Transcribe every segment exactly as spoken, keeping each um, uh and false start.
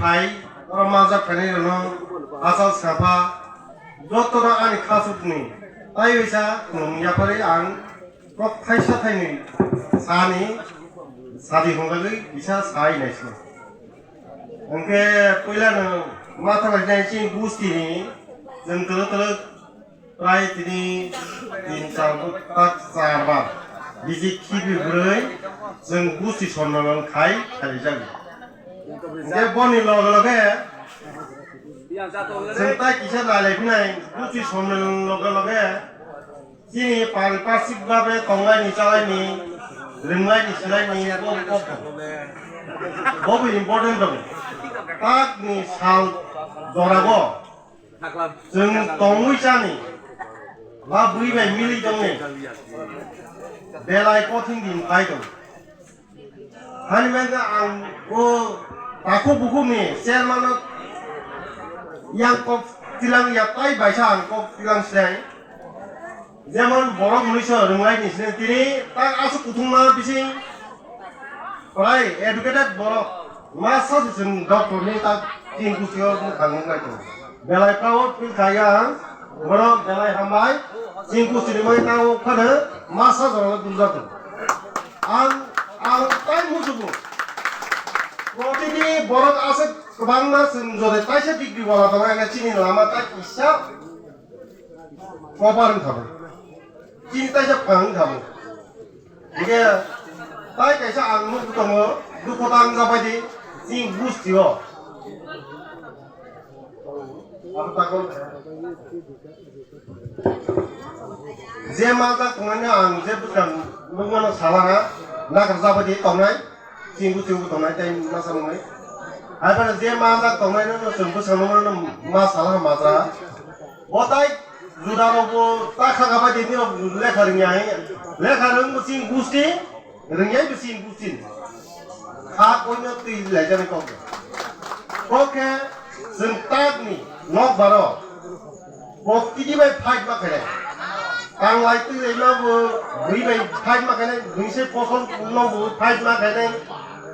Hai, oro majak khainai rokno achal sapa, jotono ani khasukni tai wisa nwng yapharwi ang kok thaisa thainwi sani sadi hwnglagwi kisa sai naisino. Hwnkhe puilano ma thanglainai chini gustini chwng twlwk twlwk Prai tini tin char tak char bar bisi khibi bwrwi chwng gusti sonnolan khai khaijago. Hwnkhe boni loge loge chwng tai kisa nailaiphinai gusti sonnolan loge loge chini pariparswk babe tonglaini chalaini ringlaini silaini bo kok tongo. Bo bo important tongo. Takni sal jorago Chwng tongwi chani, ba bwi bai milwi tongni belai kothin din phai tong. Hani mangkha ang o takhuk bukhukni chairman no yang kok tilang ya tai baisa ang kok tilang sinai. Jemon borok mui se rwnglai ni sini tini tak aswk kuthungma bising prai educated borok masa se chwng doctor ni tak tin kuchio mwkhang wng nai tongo. Belai proud feel khai ang borok belai hambai chini kuchini mai tang phano masa jorok dunjak tongo. Ang ang tai musugo protini borok aswk kwbangma chwng jodi taisa degree wala tongo ene chini lama tak kisa Kobar wngkha bo. Chini taisa phang wngkha bo. Hingke tai kaisa ang nukgwi tongo, dukho ta wngjabai di, chini gusti o. Abo tako. Je manjak tongnai ang je bwskang nukmano sala ha, nakarjabai di tongnai. Chini buchung bo tongnai tei masa mwnwi. Hai phano je manjak tongnai no chwng bwskango no ma sala ha majra. Bo tai juda rok bo ta kha kha bai tini rok lekha rwngya hai. Lekha rwng bo chini gusti rwngya bo chini gusti. Kha koino twi lai jani kok. Kok khe chwng tak ni nok baro. Bo tini bai fight ma khainai. Tanglai twi lai ma bo bui bai fight ma khainai. Bui se phosol no bo fight ma khainai.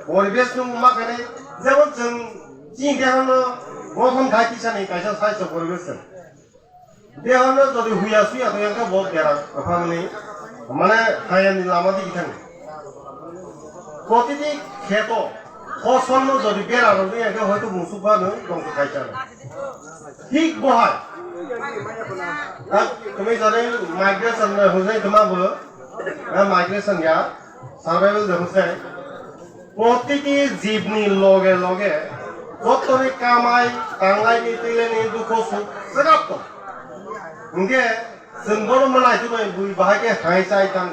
Poribesh no ma khainai. Jemon chwng chini deha no gothon khai tisa ni kaisa saichok poribesh se. Deha no jodi huya suya to yang khe bo bera kapha mani. Mane kaya ni lama di thang. Protiti kheto phosol no jodi bera rw yang khe hoito musuk ba no dongkhe khai chana. Thik bo hai. Ha, tumi jare migration na hujai tuma bo. Na migration ya, survival de hujai. Protiti jibni loge loge, jottoni kamai, tanglai ni, twilai ni, dukho suk, segap to. Hingke, chwng bono malai twi bai bui bahai khe hai chai tang.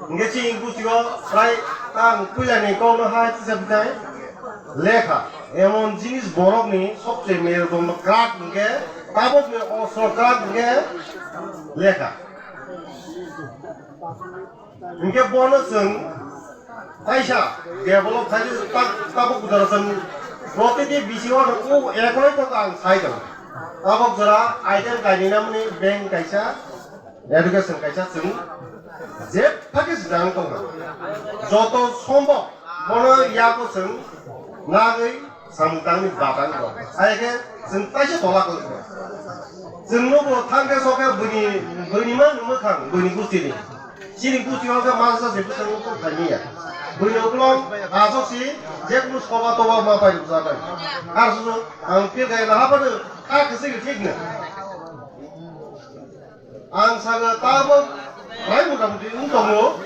Hingke chini buchio prai tang puila ni kok no hai tisa bwtai. Lekha, emon jinis borok ni sobse merudong krak hingke, tabok ni osor krak hingke lekha. Hingke bono chwng kaisa develop khai tak tabok bwtaro chwng protiti bisingo o ekonoi kok ang sai tongo. Tabok jora item kainwi namani bank kaisa, education kaisa chwng je phakis dang tongkha. Joto sombok bono yago chwng nagwi samung tangni batang rok. Hai khe chwng taisa tola kok rok. Chwng nugo thang khe sok khe bwini, bwini ma nungma khang, bwini gusti ni. Chini gusti o khe mansa se bwskango kok thani ya. Bwini uklong asok si je kunu soba toba ma pai rukjak nai. Ar susu ang phil khe na hapadu kha khe se thik na. Ang saka tabok bai muta muti wng tongo,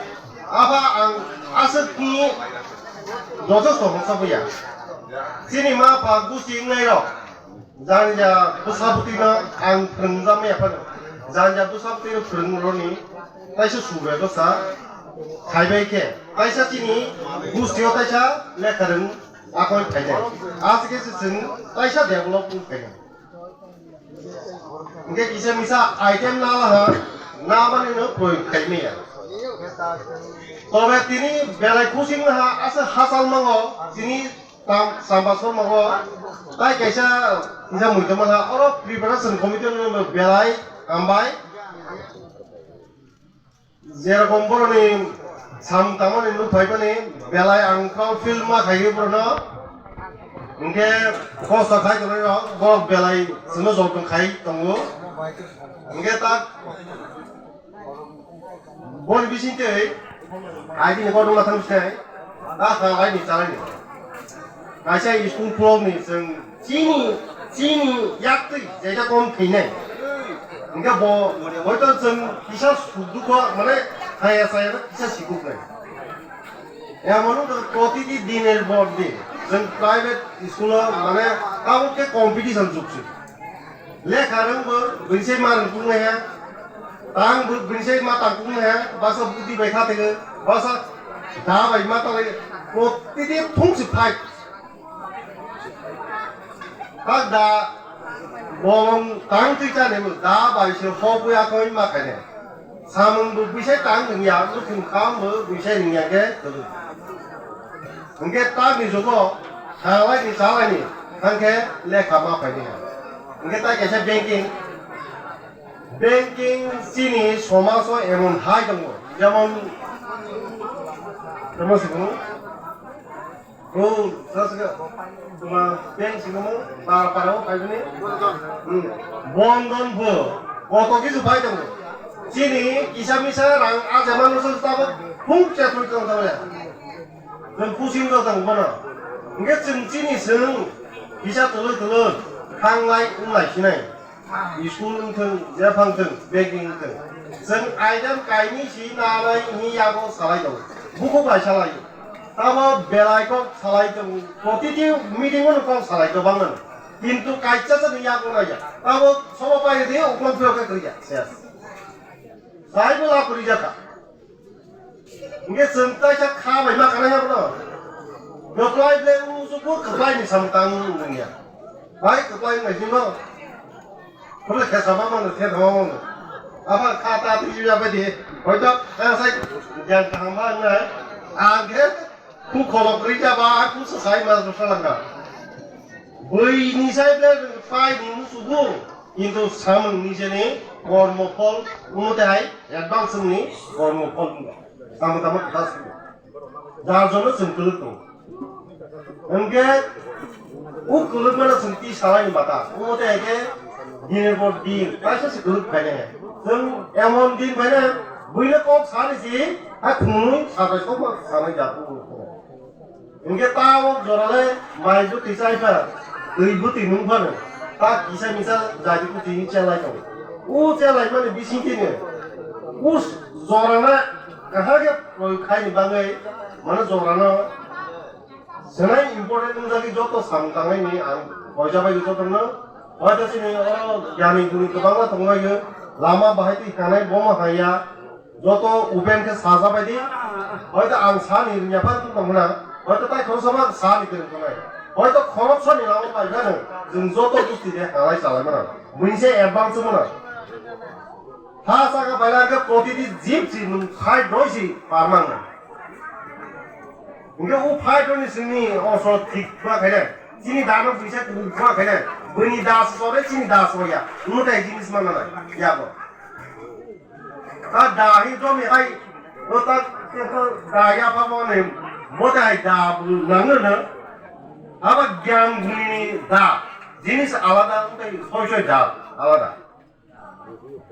aba ang aswkni joto sohor sabuya. Chini ma pha gusti wngnai rok, janja bwsa bwtwi no ang phrwngjak maya phano, janja bwsa bwtwi no phrwng roni taisa subrai dosa khaibai khe, taisa chini gusti o taisa lekha rwng akoi phainai, aswk khe se chwng taisa develop wng phainai. Hingke kisa misa item nala ha, namani no proyog khai maya. Tobe tini belai kusing ha, asa hachal mango, tini tam, samba sor mango, tai kaisa kisa muitu manha, oro preparation committee no belai hambai. Jerokom boroni sam tamani nuk phaimani belai ang proud feel ma khaio borno. Hwnkhe kosto khai tongnai rok borok belai chwngno joto khai tongo. Hwnkhe ta boni bisingtwi aidini kotorma thang sinai ta kha laini chalaini. Kaisa school phulokni chwng chini chini yaktwi jaita kom khainai. Hwnkhe bo hoito chwng kisa sukdukho mane haya chaya kisa sikuknai. Emon wngkha protiti dinor por din chwng private school-o mane tabuk khe competition jug se. Lekha rwngbo bini sai ma rwngkuknai ha, tangbo bini sai ma tangkuknai ha, basa budi bai kha thwgo, basa da bai ma tanglai, protiti thung se fight. Hak da bong tang twi chani bo da bai se hobwi akhoi ma khaine. Samung bo bisai tang rwngya, nukhung kham bo bisai rwngya khe kwrwi. Hwnkhe tamni jugo thanglai ni chalai ni thangkhe lekha ma phaini ha. Hwnkhe tai kaisa banking, banking chini somajo emon hai tongo, jemon, jemon se tongo. O, sasga, tuma peng singamo, pa, parao, paibini. Hmm. Bondon bo, koto kisu pai tongo. Chini kisa misa rang aja manu sa tabo, hum cha thui tong tabo ya. Jeng pusin do tong bono. Nge ching chini sing, kisa tulu tulu, khanglai, umlai sinai. School wngthung, jephang thung, banking wngthung. Chwng item kainwi si nanai hwnwi yago salai tongo. Bukhuk bai salai. Tamo belai kok salai tongo. Protiti meeting-o kok salai tongo bangmano. Kintu kaisa chani yago naiya. Tamo sobo pai de uklok phiyok khe kwrwiya. Ses. Sai bo la kwrwi jakha. Hingke chwng taisa kha bai ma kanai abono. Kwplai ble usuku kwplai ni samung tang wng ya. Bai kwplai wng nai sino. Kule khe sama mano khe thama mano. Aba kha ta ti ya bai di. Hoito kha sai gyan kaham ba wng nai. Ang khe ku kholok ri ja ba, ku sa sai ma sa langka. Bui ni sai ble pai ni musuku. Kintu samung ni jeni kormo phol, umote hai advance ni kormo phol wngkha. Tamo tamo kota sini. Jar jono chwng kwlwk tongo. Hwnkhe o kwlwk mano chwng twi salai ni bata. Umote hai khe dinir por din kaisa se kwlwk phainai. Chwng emon din phainai, buino kok sani si, ha khunui satai sokma sanai jatu. Hingke ta o jorale mai bwtwi chai pha, twi bwtwi nung phano, ta kisa misa jadi bwtwi ni chelai tongo. O chelai mani bising tini, o jorana kahage proyog khaini bagwi, mane jorano swnai important wngjagwi joto samung tangnaini ang koijabai jotono, hoito chini oro gyani guni kwbangma tonglaio, lama bahai twi kanai bomo haiya, Joto open khe sajabai di. Hoito ang sani rwngya phan tong mano. Hoito tai khoroksa ma sani kwrwng tongnai. Hoito khoroksani lama bai phano chwng joto gusti de halai chalai mano. Buini se advance mano. Ha saka bai lang khe protiti jip si nung khai doi si par mang. Hingke o fight roni sini oso thik ba khaina. Chini dano bisa kubuk ba khaina. Buini das sore chini das oya. Mutai jinis mana na. Yago. Ta da hi jomi hai, o ta te ko da ya pa mo ne, mo ta hai da bu nang no na. Aba gyan guni da, jinis alada, utai soi soi da, alada.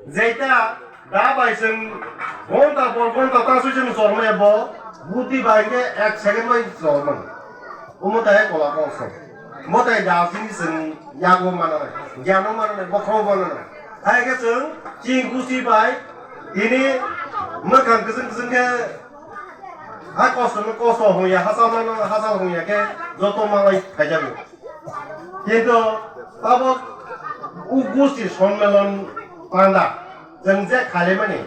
Jeita da bai seng gonta por gonta ta soi soi sormaya bo, buti bai ke ek second bai sormang. Omo tai kola kok se. Mo tai da sini seng yago mana nai, gyano mana nai, bokhro mana nai. Hai ke seng ching kusi bai ini mekan keseng keseng ke ha kosto no kosto hong ya, hasa mana hasa hong ya ke joto malai phai jago. Kintu tabok u gusti sonmelon panda cheng je khalemani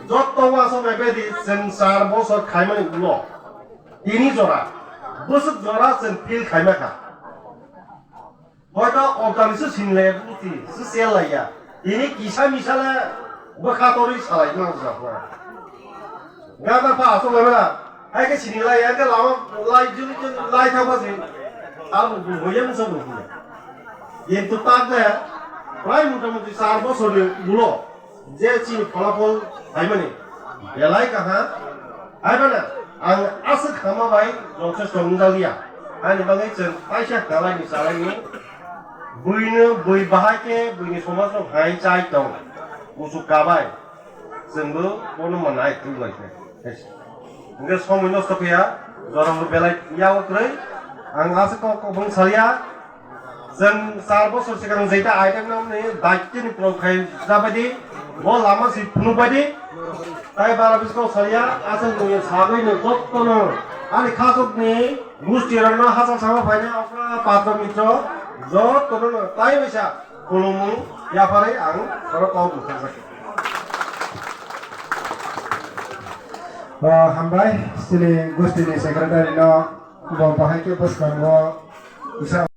joto waso bebedi cheng char bosor khaimani ulo. Tini jora, bwswk jora chwng feel khaima kha. Hoito okdani se sinle buti, se sel laiya. Tini kisa misale bwkha torwi salai nang jora. Gada pha asok laiba, hai ke sini laiya, ke lama lai juli juli lai thangma se. Abo bu hoyang sa bu. Yen to tak de, prai mota moti char bosor ni ulo. Je chini pholapol phaimani belai kaham. Hai bana, ang aswk hama bai jothesto wngjakliya. Ani bagwi chwng kaisa kwlaini chalaini buino bui bahai khe buini somajno hai chai tong. Kuchuk kabai chwngbo bono manai tublaikha. Hwnkhe somoi nosto khe ya, jorano belai yago kwrwi. Ang aswk kok kok bwng salia. Chwng char bosor swkang jeita item namni daitini prog khai jabadi, bo lama si phunukbadi. Tai bara biskang salia, aswk nungya sagwi no jottono ani khasokni gusti rokno hachal sama phaina okra patro mitro jottono no tai bisa khulumung yapharwi ang oro kok bwkha sakha. Ah, hambai, chini gustini secretary no bo bahai khe bwskango kisa